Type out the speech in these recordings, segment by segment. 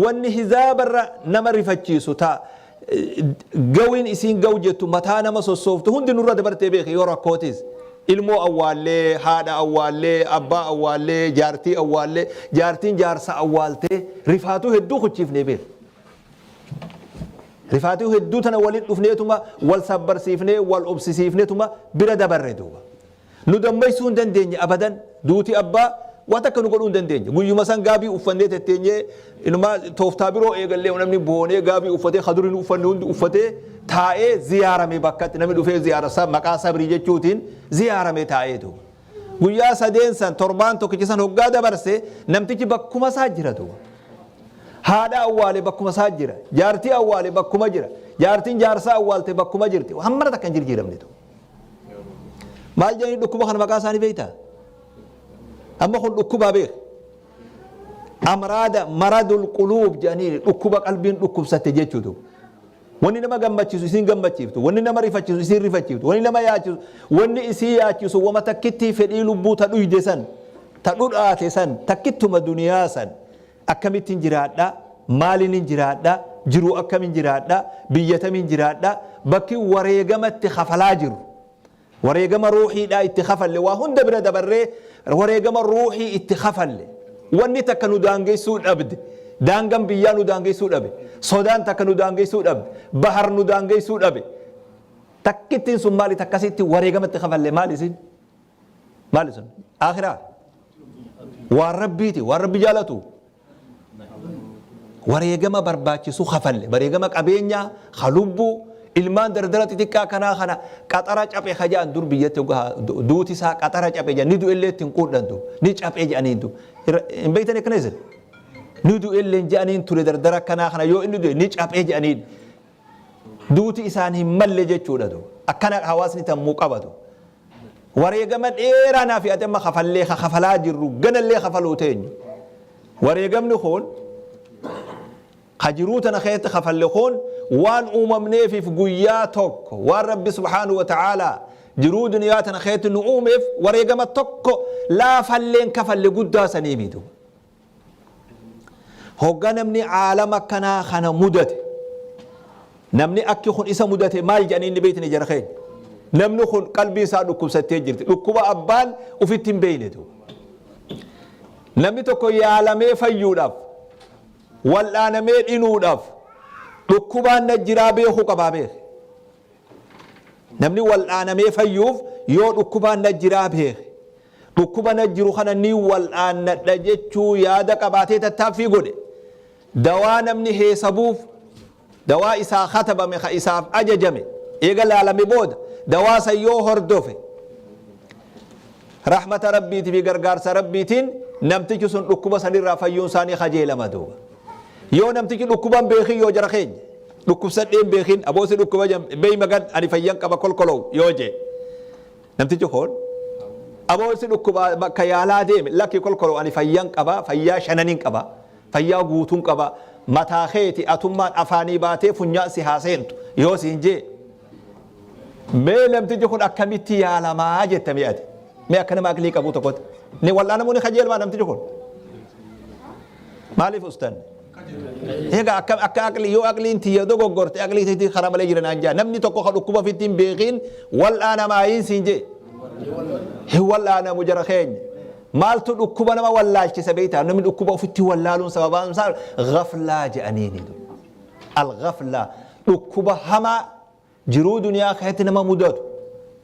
Wanni hizaabarra nama rifachiisu ta gawiin isiin gaw jettu mataa nama sossooftu hundi nurra dabartee beeki. Yoo rakkootis ilmoo awwaallee, haadha awwaallee, abbaa awwaallee, jaartii awwaallee, jaartiin jaarsa awwaaltee, rifaatuu hedduu kuchiifnee beeki. Rifaatuu hedduu tana waliin dhufneetuma wal sabbarsiifnee wal obsisiifneetuma bira dabarre duuba. Nu dammaysuu hin dandeenye abadan. Duuti abbaa waa takka nu godhuu hin dandeenye. Guyyuma san gaabii uffannee tetteenyee inumaa tooftaa biroo eegallee, namni boonee gaabii uffatee, ka durii nu uffanne hundi uffatee taa'ee ziyaarame. Bakkatti namni dhufee ziyaara maqaa sabrii jechuutiin ziyaarame taa'ee duuba. Guyyaa sadeen san, torbaan tokkicha san hoggaa dabarse, namtichi bakkuma isaa jira duuba. Haadha awwaale bakkuma isaa jira. Jaartii awwaale bakkuma jira. Jaartiin jaarsaa awwaalte bakkuma jirti. Hammana takka hin jirjiiramne duuba. Maal jedhanii dhukkuba kana maqaa isaanii beektaa? Amma kun dhukkubaa beek. Amraada maradul quluub jedhanii, dhukkuba qalbiin dhukkubsatte jechuutu. Wanni nama gammachiisu isiin gammachiiftu, wanni nama rifachiisu isiin rifachiiftu, wanni nama yaachisu, wanni isii yaachisu wama takkittii fedhii lubbuu ta dhuyde san, ta dhudhaate san, takkittuma duniyaa san. Akkamittiin jiraadha? Maaliin hin jiraadha? Jiruu akkamiin jiraadha? Biyya tamiin jiraadha? Bakki wareegamatti kafalaa jiru. Wareegama ruuhiidhaa itti kafalle, waa hunda bira dabarree wareegama ruuhii itti kafalle. Wanni takka nu daangessuu dhabde. Daangan biyyaa nu daangessuu dhabe. Sodaan takka nu daangessuu dhabde. Bahar nu daangessuu dhabe. Takkittiin sun maali takkasitti wareegamatti kafalle? Maali isin? Maali sun? Akhiraa. Waan Rabbiiti. Waan Rabbi jaalatu. Wareegama barbaachisu kafalle. Wareegama qabeenyaa, ka lubbuu, ilmaan dardara xixiqqaa kanaa kana qaxara caphe ka jedhan dur biyyatti duuti isaa qaxara caphe jedhan, ni du'ellee ittiin quudhantu, ni caphe jedhaniin du. Hin beektan akkana isin? Ni du'ellee jedhaniin ture dardara kanaa kana, yoo inni du'e ni caphe jedhaniin. Duuti isaan hin malle jechuudha du. Akkana hawaasni tammuu qabatu. Wareegama dheeraa naa fi ati amma kafallee, ka kafalaa jirru, ganallee kafaluu teenyu. Wareegamni kun ka jiruu tana keessatti kafalle kun waan uumamneefiif, guyyaa tokko waan Rabbi subhaanahu wa ta'aalaa jiruu duniyaa tana keessatti nu uumeef wareegama tokko laafalleen kafalle guddaa sanii miti. Hogga namni caalama akkanaa kana mudate, namni akki kun isa mudate, maal jedhanii inni beekni jara keenya? Namni kun qalbii isaa dhukkubsattee jirti. Dhukkuba abbaan ufitti hin beeknetu. Namni tokko yaalamee fayyuudhaaf, wal'aanamee dhinuudhaaf, dhukkubaan na jiraa beekuu qabaa beeke. Namni wal'aanamee fayyuuf yoo dhukkubaan na jiraa beeke, dhukkuba na jiru kana ni wal'aannadha jechuu yaada qabaatee tattaaffii godhe, dawaa namni heesabuuf, dawaa isaa katabame, ka isaaf ajajame eega laalame booda dawaa san yoo hordofe, rahmata Rabbiitii fi gargaarsa Rabbiitiin namtichi sun dhukkuba sanirraa fayyuun isaanii kajeelama duuba. Yoo namtichi dhukkuban beekin, yoo jara keenya dhukkubsadhee hin beekin, aboosi dhukkuba beey magan ani fayyan qaba kolkolow yoo jee, namtichi kun aboosi dhukkuba bakka yaalaa deeme, lakki kolkolow, ani fayyan qaba, fayyaa shananin qaba, fayyaa guutuun qaba, mataa keeti atummaan afaanii baatee funyaan si haa seentu yoo siin jee, mee namtichi kun akkamitti yaalamaa jetta? Mee ati, mee akka nama aqlii qabu tokkotti, ni wal'aanamuu ni kajeelmaa namtichi kun? Maaliif ustan? Egaa akka aqlii, yoo aqliin tiyya dogoggorte, aqlii teetii karaa malee jira naan jaa. Namni tokko ka dhukkuba ofitti hin beekin wal'aanamaayiin siin jee, hin wal'aanamu jara keenya. Maaltu dhukkuba nama wallaalchisa beektaa? Namni dhukkuba ofitti wallaaluun sababaan isaa ghaflaa jedhaniini. Al-ghaflaa dhukkuba hamaa jiruu duniyaa keessatti nama mudatu.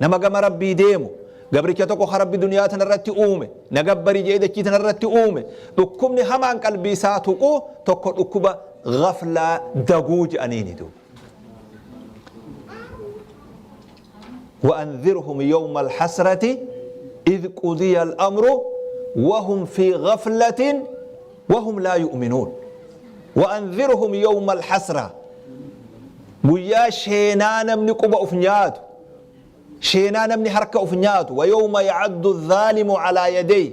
Nama gama Rabbii deemu, gabricha tokko ka Rabbi duniyaa tanarratti uume, na gabbari jedhee dachii tanarratti uume, dhukkubni hamaan qalbii isaa tuqu tokko dhukkuba ghaflaa, daguu jedhaniini duuba. وأنذرهم يوم الحسرة إذ قضي الأمر وهم في غفلة وهم لا يؤمنون. وأنذرهم يوم الحسرة، guyyaa sheenaa namni quba uf nyaatu, sheenaa namni harka uf nyaatu. ويوم يعض الظالم على يديه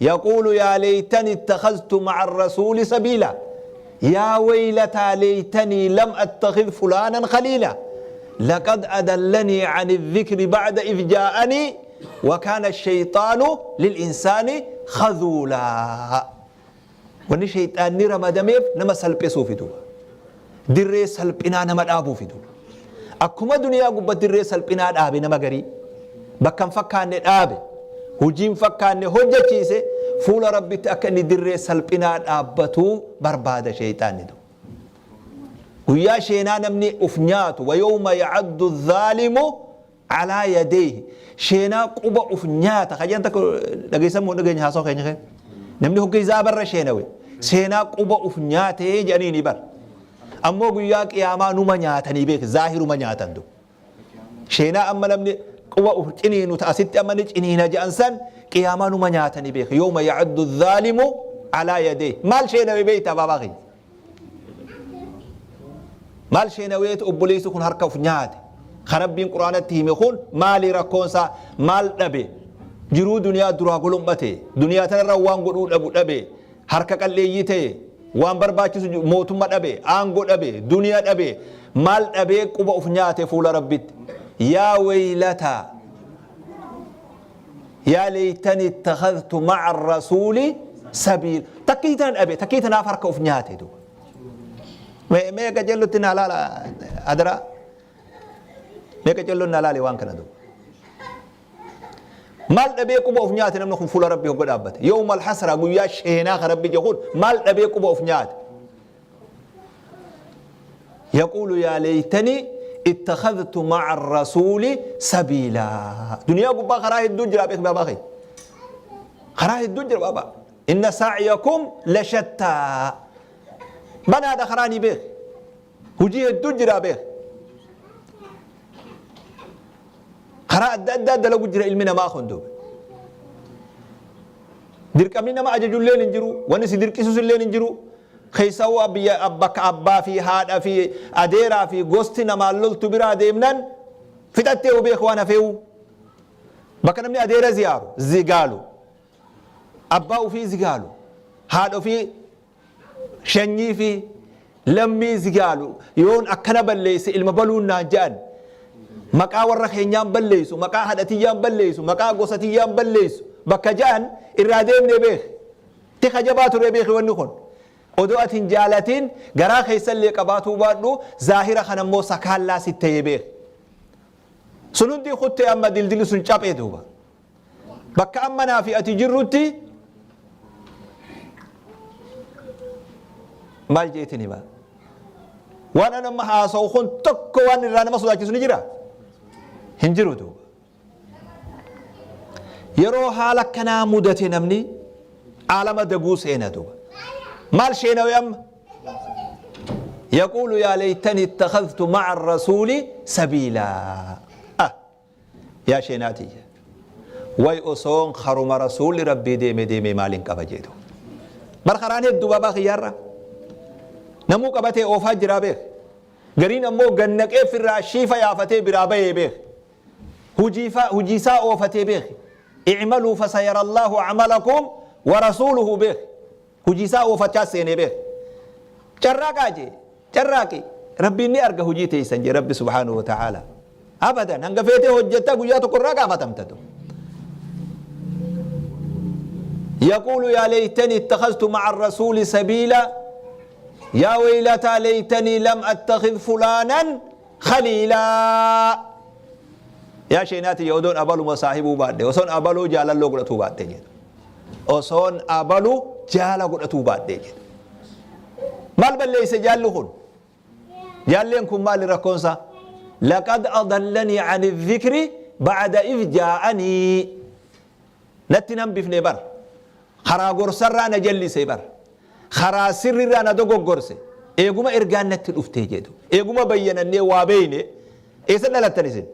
يقول يا ليتني اتخذت مع الرسول سبيلا يا ويلتى ليتني لم أتخذ فلانا خليلا لقد أضلني عن الذكر بعد إذ جاءني وكان الشيطان للإنسان خذولا. Wanni sheyxaanni ramadameef nama salphisuufi duuba. Dirree salphinaa nama dhaabuufi duuba. Akkuma duniyaa gubbatti dirree salphinaa dhaabe nama garii. Bakka hin fakkaanne dhaabe. Hujii hin fakkaanne hojjachiise fuula Rabbitti akka inni dirree salphinaa dhaabbatu barbaada sheyxaanni duuba. Guyyaa sheenaa namni uf nyaatu wa yawma ya'addu zaalimu alaa yadayhi sheenaa quba uf nyaata ka jedhan takka dhageessan moo hin dhageenye haasawa keenya kee namni hogga hizaabarra sheenawe seenaa quba uf nyaatee jedhaniini bar ammoo guyyaa qiyaamaa numa nyaatanii beek zaahiruma nyaatan du sheenaa amma namni quba uf ciniinu ta asitti amma ni ciniina jedhan san qiyaamaa numa nyaatanii beek yooma ya'addu zaalimu alaa yadayhi maal sheenawe beeyta baabaa kiyya Maal sheenaweetu obboleessi kun harka of nyaate? Ka Rabbiin Qur'aanatti hime kun maali rakkoon isaa? Maal dhabe? Jiruu duniyaa duraa golom'ate. Duniyaa tanarra waan godhuu dhabu dhabe. Harka qalleeyyii ta'e. Waan barbaachisu mootumma dhabe. Aangoo dhabe. Duniyaa dhabe. Maal dhabee quba of nyaate fuula Rabbitti? Yaa weeylataa! Yaa leeytani ittakhadhtu ma'a rasuuli sabiila. Takkii tana dhabe, takkii tanaaf harka of nyaate duuba. Mee mee qajeellotti naa laala adaraa. Mee qajeelloon naa laali waan kana duuba. Maal dhabee quba of nyaate namni kun fuula Rabbii hogga dhaabbate. Yawmal hasraa guyyaa sheenaa ka Rabbi jedhu kun maal dhabee quba of nyaate. Yaquulu yaa leeytanii ittakhadhtu ma'a rasuuli sabiilaa. Duniyaa gubbaa karaa hedduu jira beek baabaa kee. Karaa hedduu jira baabaa. Inna sa'yakum la shattaa. Banaadha karaa ni beek. Hujii hedduu jira beek. Karaa adda addaa dalagu jira ilmi namaa kun duuba. Dirqamni nama ajajulleen hin jiru, wanni si dirqisiisu illeen hin jiru. Keessawuu biyya bakka abbaa fi haadha fi adeeraa fi gosti namaan loltu biraa deemnan fixattee beeku waan hafeewu. Bakka namni adeera ziyaaru, zigaalu, abbaa ofii zigaalu, haadha ofii shanyii fi lammii zigaalu yoon akkana balleesse ilma baluun naan ja'an maqaa warra keenyaan balleessu maqaa haadha tiyyaan balleessu maqaa gosa tiyyaan balleessu bakka ja'an irraa deemnee beek tika jabaa ture beeki wanni kun odoo ati hin jaalatin garaa keessallee qabaatuu baadhu zaahira kana immoo sakaallaa sitti ta'ee beek sun hundi kuttee amma dildilli sun caphee duuba Bakka amma naa fi ati jirrutti maal jeetiin hima? Waan an amma haasa'u kun tokko waan irraa nama sodaachisu ni jira? Hin jiru duuba. Yeroo haala akkanaa mudate namni aalama daguu seena duuba. Maal sheenawe amma? Yaquulu yaa leeytani ittakhadhtu ma'a rasuuli sabiilaa. Ah! Yaa sheenaa tiyya way osoon karuma rasuulli rabbii deeme deemee maalin qaba jee duuba. Bar karaan hedduu baabaa kiyyaarra. Namuu qabatee oofaa jiraa beek. Gariin ammoo gannaqee firraa shiifa yaafatee biraa bayee beek. Hujiisaa oofatee beek. I'maluu fasayarallaahu amalakum wa rasuuluhu beek. Hujii isaa oofachaa seenee beek. Carraaqaa jee. Carraaqi. Rabbiin ni arga hujii teessan jee Rabbi subhaanahu wa ta'aala. Abadan hanga feetee hojjettaa guyyaa tokko irraa gaafatamta tu. Yaquulu yaa leeytanii ittakhaztu ma'a rasuuli sabiila yaa weylataa leeytanii lam attakhidh fulaanan khaliilaa. Yaa sheenaa tiyya odoon abaluma saahibuu baadhe osoon abaluu jaalalloo godhatuu baadhe jedhu. Osoon abalu jaala godhatuu baadhee jedhe. Maal balleeyse jaalli kun? Jaalleen kun maali rakkoon isaa? Laqad adallanii ani dhikri ba'da idh jaa'anii. Natti hin hambifne bar. Karaa gorsarraa na jallise bar. Karaa sirrirraa na dogoggorse. Eeguma ergaan natti dhuftee jedhu. Eeguma bayyanannee waa beeyne. Eessa dhalattan isin?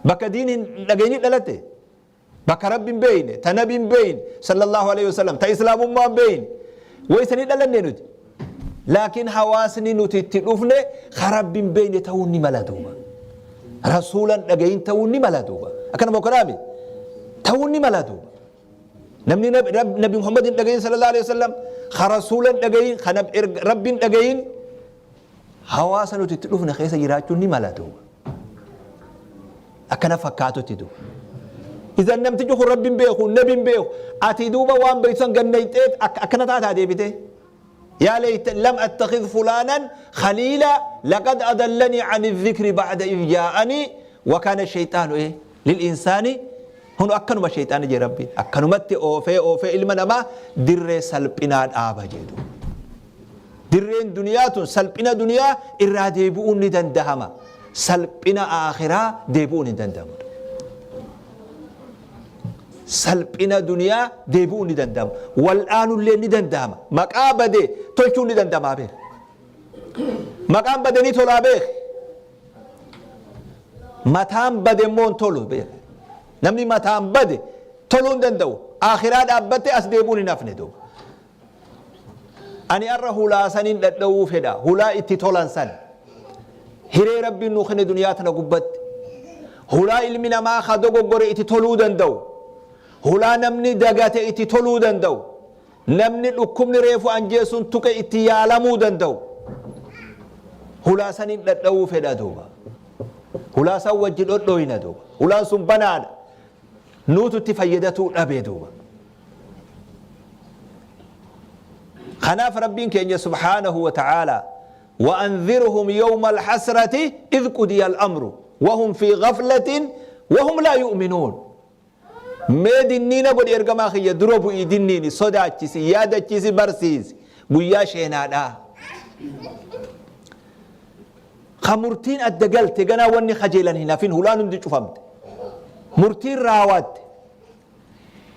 Bakka diin hin dhageenyi dhalatte? Bakka Rabbi hin beeyne, ta Nabi hin beeyne, sallallahu alaihi wasallam, ta Islaamummaa hin beeyne. Way sanii dhalanne nuti. Laakiin hawaasni nuti itti dhufne ka Rabbi hin beeyne ta'uun ni mala duuba. Rasuulan dhagayin ta'uun ni mala duuba. Akkana moo kanaami? Ta'uun ni mala duuba. Namni Nabi Muhammad hin dhagayin sallallahu alaihi wasallam, ka Rasuulan dhagayin, ka Rabbi hin dhagayin hawaasa nuti itti dhufne keessa jiraachuun ni mala duuba. Akkana fakkaatutti duuba. Idan namtichi kun Rabbi hin beeku, nabi hin beeku. Ati duuba waan beektu san gannayxee akkana taataa deebite. Yaa layta lam attakhidh fulaanan khaliila laqad adallanii ani dhikri ba'da idh jaa'anii wa kaana shayxaanu lil insaani. Kun akkanuma shayxaanni jee Rabbiin akkanumatti oofee oofee ilma namaa dirree salphinaa dhaaba jedhu. Dirreen duniyaa tun salphina duniyaa irraa deebi'uun ni dandahama. Salphina aakhiraa deebi'uun hin danda'amu. Salphina duniyaa deebi'uun ni danda'ama. Wal'aanullee ni danda'ama. Maqaa bade tolchuun ni danda'ama beek. Maqaan bade ni tolaa beek. Mataan bade immoo hin tolu beek. Namni mataan bade toluu hin danda'u. Aakhiraa dhaabbatte as deebi'uun hin hafne duuba. Ani arra hulaa saniin dhadha'uu fedha. Hulaa itti tolan san. Hiree Rabbiin nuu kenne duniyaa tana gubbatti. Hulaa ilmi namaa ka dogoggore itti toluu danda'u. Hulaa namni dagate itti toluu danda'u. Namni dhukkubni reefu anjeessuun tuqe itti yaalamuu danda'u. Hulaa saniin dhadha'uu fedha duuba. Hulaa san wajji dhodhooyna duuba. Hulaan sun banaadha. Nuutu itti fayyadatuu dhabe duuba. Kanaaf Rabbiin keenya subhaanahu wa ta'aalaa وأنذرهم يوم الحسرة إذ قضي الأمر وهم في غفلة وهم لا يؤمنون. Mee dinniina godhi ergamaa kiyya, dura bu'ii dinniini, sodaachisi, yaadachiisi, barsiisi guyyaa sheenaadhaa. Ka murtiin adda galte, ganaa wanni kajeelan hin hafin, hulaan hundi cufamte. Murtiin raawatte.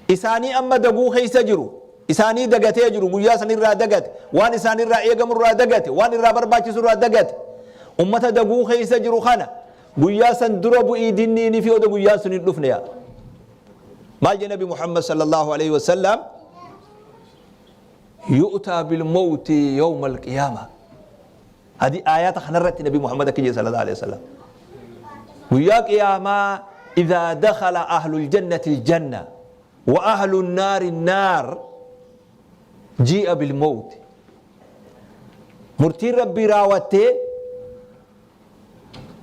Isaanii amma daguu keessa jiru. Isaanii dagatee jiru, guyyaa sanirraa dagate, waan isaanirraa eegamurraa dagate, waan irraa barbaachisurraa dagate. Ummata daguu keessa jiru kana guyyaa san dura bu'ii dinniini fi oda guyyaan sun hin dhufne yaa. Maal jedhe Nabi Muhammad sallallahu alaihi wasallam? Yu'taa bil mawti yawma al-qiyaama. Hadi aayaata kanarratti Nabi Muhammad akka jedhe sallallahu alaihi wasallam. Guyyaa qiyaamaa idhaa dakhala ahlul jannati al-janna wa ahlun naari naar ji'a bil mawti. Murtiin Rabbii raawwattee,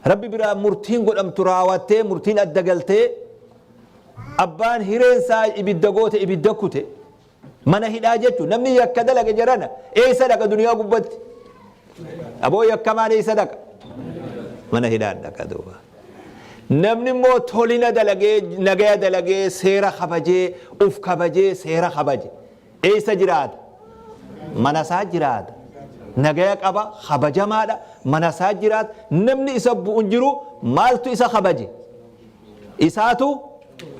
Rabbi biraa murtiin godhamtu raawwattee, murtiin adda galtee, abbaan hireen isaa ibidda goote, ibidda kute, mana hidhaa jechuun. Namni yakka dalage jarana eessa dhaqa duniyaa gubbatti? Aboo, yakkamaan eessa dhaqa? Mana hidhaa dhaqa duuba. Namni immoo tolina dalagee, nagaya dalagee, seera kabajee, uf kabajee, seera kabaje eessa jiraata? Mana isaa jiraata. Nagaya qaba, kabajamaadha, mana isaa jiraata. Namni isa bu'u hin jiru. Maaltu isa kabaje? Isaatu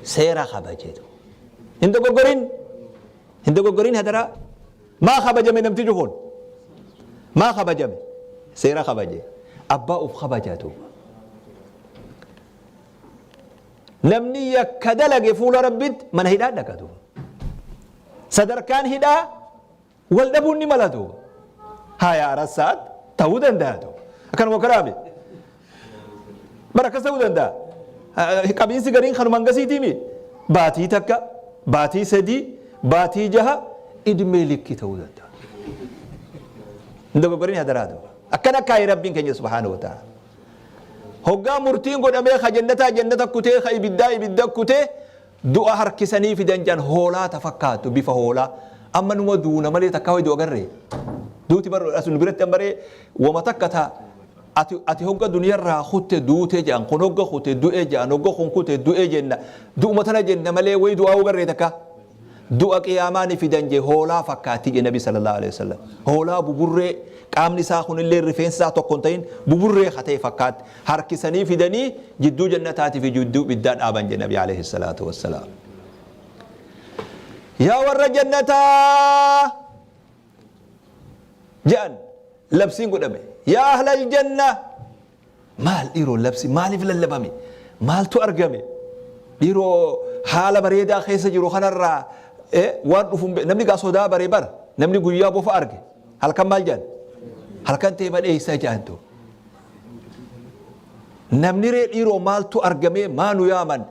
seera kabaje. Hin dogoggorin, hin dogoggorin hadaraa. Maa kabajame namtichi kun? Maa kabajame? Seera kabaje. Abbaa uf kabajatu. Namni yakka dalage fuula Rabbitti mana hidhaa dhaqatu. Sadarkaan hidhaa wal dhabuun ni malatu. Haya arassaat ta'uu danda'a. Akkanuma karaame. Bara akkas ta'uu danda'a. Qabiinsi gariin kanuma hangasiitiimi. Baatii 1, baatii 3, baatii 6, idmee likki ta'uu danda'a. Hin dogoggorin hadaraa duuba. Akkana kaa'e Rabbiin keenya subhaanahu wa ta'ala. Hoggaa murtiin godhamee, ka jannataa jannata kutee, ka ibiddaa ibidda kutee, du'a harkisanii fidan jan, hoolaa ta fakkaattu, bifa hoolaa. Amma numa duuna malee takka hoy du'a garree. Duuti bar as nu biratti ammaree wama takka ta ati hogga duniyarraa kutte duute jedhan, kun hogga kute du'e jedhan, hogga kun kute du'e jenna, du'uma tana jenna malee wayi du'aa garree takka. Du'a qiyaamaa ni fidan je, hoolaa fakkaatti je Nabi sallallahu alaihi wasallam. Hoolaa buburree, qaamni isaa kunillee rifeensi isaa tokko hin ta'in, buburree ka ta'e fakkaatti. Harkisanii fidanii jidduu jannataatii fi jidduu ibiddaa dhaaban je Nabi alaihi salaatu wassalaam. Yaa warra jannataa jedhan, labsiin godhame. Yaa ahlal janna. Maal dhiiroo, labsi maaliif lallabame? Maaltu argame? Dhiiroo, haala bareedaa keessa jiru kanarraa waan dhufu namni gaa sodaa baree bara. Namni guyyaa bofa arge halkan maal jedhan? Halkan ta'e badheessa jedhantu. Namni ree dhiiroo maaltu argame, maa nu yaaman?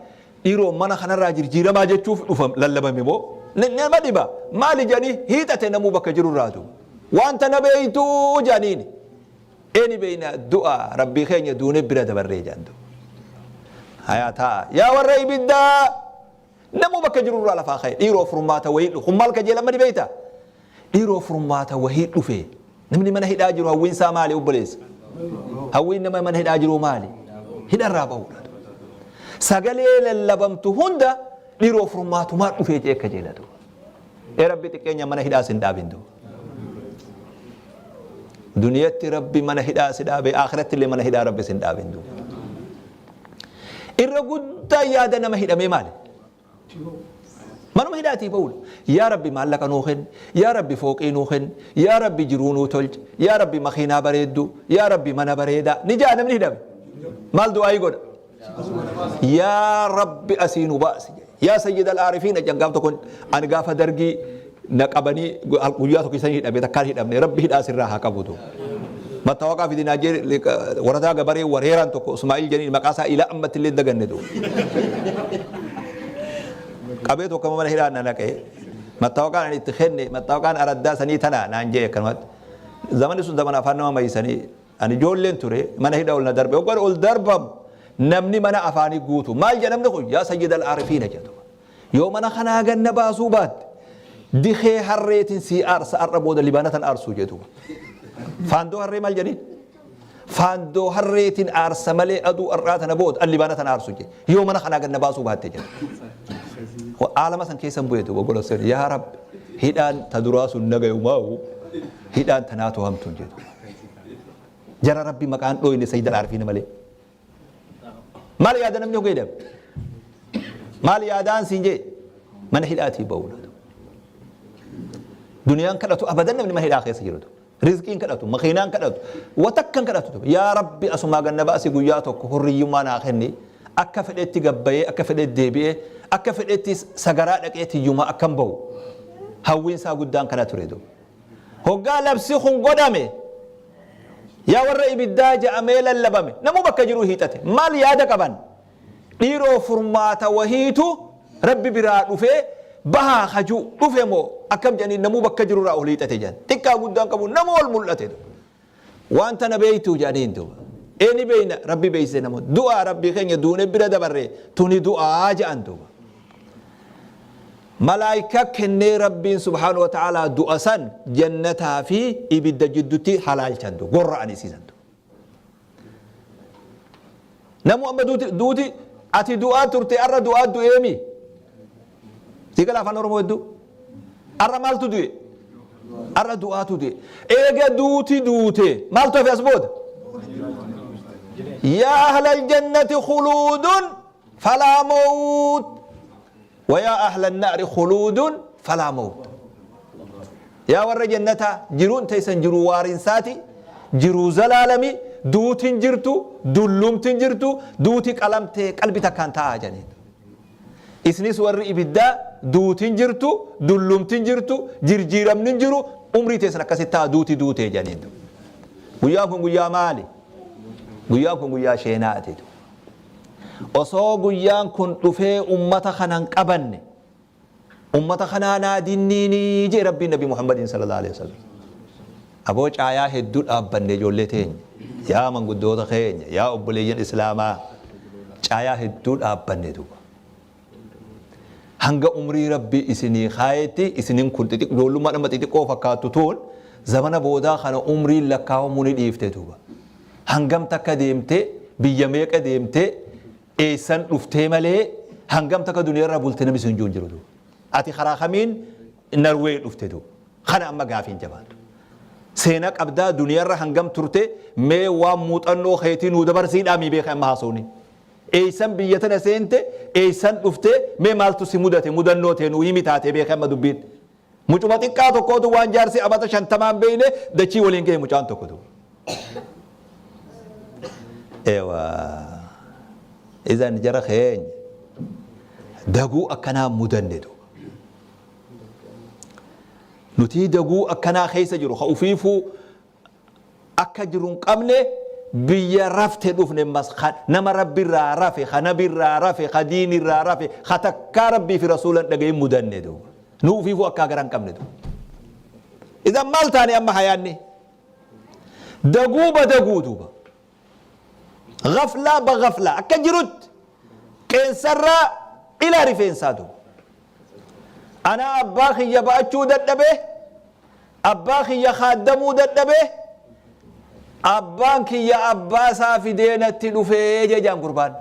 Dhiiroo, mana kanarraa jirjiiramaa jechuuf dhufa lallabame moo? Nama dhiba. Maali jedhanii hiixate namuu bakka jirurraatu. Wanta na beeytuu jedhaniini. Eeni beeyna, du'a Rabbii keenya duune bira dabarree jedhantu. Hayaa taa'a. Yaa warra ibiddaa! Namuu bakka jirurraa lafaa ka'e dhiiroo furmaata wayii dhufe. Kun maal kajeelan mani beektaa? Dhiiroo furmaata wayii dhufe. Namni mana hidhaa jiru hawwiin isaa maali obboleessa? Hawwiin nama mana hidhaa jiru maali? Hidharraa bahuudha. Sagalee lallabamtu hunda dhiiroo furmaatumaa dhufee jee kajeelatu. Ee Rabbi xiqqeenya mana hidhaa sin dhaabin duuba. Duniyatti Rabbi mana hidhaa si dhaabe akhiratti illee mana hidhaa Rabbi sin dhaabin duuba. Irra guddaa yaada nama hidhamee maali? Manuma hidhaatii ba'uudha. Yaa Rabbi maallaqa nuu kenni, yaa Rabbi fooqii nuu kenni, yaa Rabbi jiruu nuu tolchi, yaa Rabbi makiinaa bareedduu, yaa Rabbi mana bareedaa. Ni ja'a namni hidhame. Maal du'aayii godha? Yaa Rabbi asii nu baasi. Yaa Sayyid al-Aarifiin jedhan gaaf tokko ani gaafa dargii na qabanii guyyaa tokko isanii hidhame takkaan hidhamne Rabbi hidhaa sirraa haa qabutu. Mattawaqaa fidi naa jee waradaa gabaree wareeraan tokko Ismaa'il jedhanii maqaa isaa ilaa ammatti illee daganne du. Qabee tokko mana hidhaa na naqee mattawaqaan ani itti kenne mattawaqaan araddaa sanii tana naan jee akkanumatti. Zamanni sun zamana afaan nama maysanii Ani ijoolleen ture mana hidha ol na darbe. Hoggan ol darbamu namni mana afaanii guutu. Maal jedha namni kun? Yaa sayyid al-aarifiina jedhu. Yoo mana kanaa ganna baasuu baatte dikee harreetiin sii aarsa har'a booda libaanatan aarsuu jedhu. Faandoo harree maal jedhaniin? Faandoo harreetiin aarsa malee aduu har'aa tana booda an libaanatan aarsu jedhe. Yoo mana kanaa ganna baasuu baatte jedhu. Aalama san keessan bu'eetu gogola yaa Rabbi hidhaan ta duraa sun nagayumaa'u hidhaan tanaatu hamtuun jedhu. Jara Rabbi maqaan dhooyne sayyid al-aarifiina malee. Maal yaada namni hogee dhabe? Maal yaadaan siin jee? Mana hidhaatii ba'uudha. Duniyaan kadhatu abadan namni mana hidhaa keessa jirutu. Rizqiin kadhatu, makiinaan kadhatu, watakkan kadhatu. Yaa Rabbi asumaa ganna baasi guyyaa tokko hurriyyummaa naa kenni. Akka fedhetti gabbayee, akka fedhetti deebi'ee, akka fedhetti sagaraa dhaqee tiyyumaa akkan ba'u. Hawwiin isaa guddaan kana ture duuba. Hoggaa labsi kun godhame yaa warra ibiddaa ja'amee lallabame namuu bakka jiruu hiixate. Maal yaada qaban? Dhiiroo furmaata wahiitu Rabbi biraa dhufee bahaa hajuu dhufe moo akkam jedhanii namuu bakka jirurraa ol hiixate jedhan. Xiqqaa guddaan qabu namuu ol mul'ate. Waan tana beeytuu jedhaniin duuba. Ee ni beeyna Rabbi beeysise namoota. Du'aa Rabbii keenya duune bira dabarre tuni du'aa jedhan duuba. Malaaykaa kennee Rabbiin subhaanahu wa ta'aalaa du'a san jannataa fi ibidda jiddutti halaalchan duuba. Gorra'an isii san duuba. Namuu amma duuti duuti ati du'aa turte arra du'aa du'eemi. Sii gala afaan Oromoo hedduu. Arra maaltu du'e? Arra du'aatu du'e. Eega duuti duute maaltu hafe as booda? Yaa ahlal jannati khuluudun falaa mawut. Wayaa ahlan naari khuluudun falaa mawut. Yaa warra jannataa jiruun teessan jiruu waarinsaati, jiruu zalaalami, duuti hin jirtu, dullumti hin jirtu, duuti qalamtee qalbi takkaan taa'aa jedhaniin. Isinis warri ibiddaa duuti hin jirtu, dullumti hin jirtu, jirjiiramni hin jiru, umrii teessan akkasitti ta'a duuti duutee jedhaniin. Guyyaan kun guyyaa maali? Guyyaan kun guyyaa sheenaati. Osoo guyyaan kun dhufee ummata kana hin qabanne ummata kanaa naa dinniinii jee Rabbiin Nabi Muhammadiin sallallahu alaihi wasallam. Aboo caayaa hedduu dhaabbanne ijoollee teenya yaa manguddoota keenya yaa obboleeyyan islaamaa caayaa hedduu dhaabbanne duuba. Hanga umrii Rabbi isinii kaayetti isinin kun ijoollummaa nama xixiqqoo fakkaattu tuun zamana boodaa kana umriin lakkaawamuu ni dhiifte duuba. Hangam takka deemtee biyya meeqa deemtee eessan dhuftee malee hangam takka duniyarra bulte namni sin jiru hin jiru duuba. Ati karaa kamiin Narwee dhufte duuba. Kana amma gaafiin jabaatu. Seena qabdaa duniyarra hangam turte mee waan muuxannoo keetii nuu dabarsiidhaa mii beeka amma haasawni. Eessan biyya tana seente eessan dhufte mee maaltu si mudate mudannoo tee nuu himi taatee beeka amma dubbiin. Mucuma xiqqaa tokkootu waan jaarsi amata shantamaan beeyne dachii waliin gahe mucaan tokko duuba. Ewa. Izan jara keenya daguu akkanaa mudanne duuba. Nutii daguu akkanaa keessa jiru ka ufiifuu akka jiru hin qabne biyya rafte dhufne mas nama Rabbirraa rafe ka nabirraa rafe ka diinirraa rafe ka takkaa Rabbii fi rasuula hin dhagahin mudanne duuba. Nu ufiifuu akkaa gara hin qabne duuba. Idan maal taane amma hayaanni? Daguu ba daguu duuba. Gaflaa ba gaflaa akka jirutti qeensarraa ilaa rifeensaa duuba. Anaa abbaa kiyya ba'achuu dadhabe, abbaa kiyya khaaddamuu dadhabe, abbaan kiyya abbaa isaa fidee natti dhufee jee jaan gurbaan.